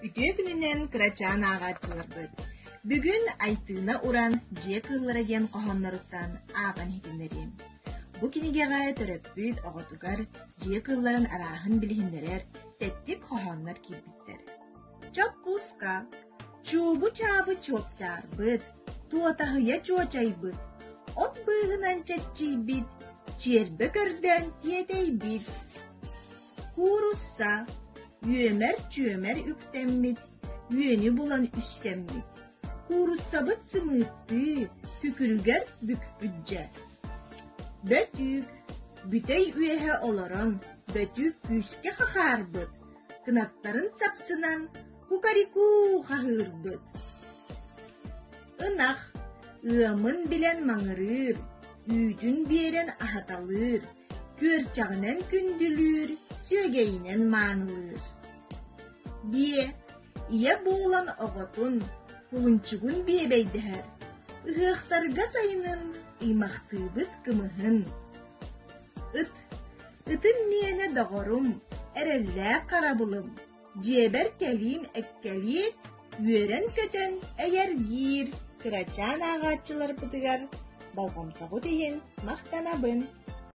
Үтүө күнүнэн кырачаан ааҕааччыларбыт! Бүгүн Айтыына Уран «Дьиэ кыыллара» диэн хоһоонноруттан ааҕан иһитиннэриэм. Бу кинигэҕэ төрөппүт оҕотугар дьиэ кыылларын арааһын билиһиннэрэр тэттик хоһооннор киирбиттэр. Чоппууска, чуубу-чаабы чуопчаарбыт, туотаһыйа чуочайбыт, от быыһынан чэччийбит, чиэрбэ көрдөөн тиэтэйбит. Куурусса, үөмэр-чүөмэр үктэммит, үөнү булан үссэммит. Кууруссабыт сымыыттыы, күкүрүгэр бүкпүт дьэ. Бөтүүк, бүтэй үөһэ олорон, бөтүүк күүскэ хахаарбыт, кынаттарын сапсынан кукарикуу хаһыырбыт. Ынах, ыамын билэн маҥырыыр, үүтүн биэрэн аһаталыыр, күөрчэҕинэн күндүлүүр, сүөгэйинэн маанылыыр. Биэ, ийэ буолан оҕотун, кулунчугун биэбэйдэһэр, ыһыахтарга сайынын ыймахтыыбыт кымыһын. Ыт, ытым миэнэ доҕорум, эрэллээх харабылым, дьиэбэр кэлиим эккэлиир, үөрэн-көтөн эйэргиир. Кырачаан ааҕааччыларбытыгар болҕомтоҕут иһин махтанабын.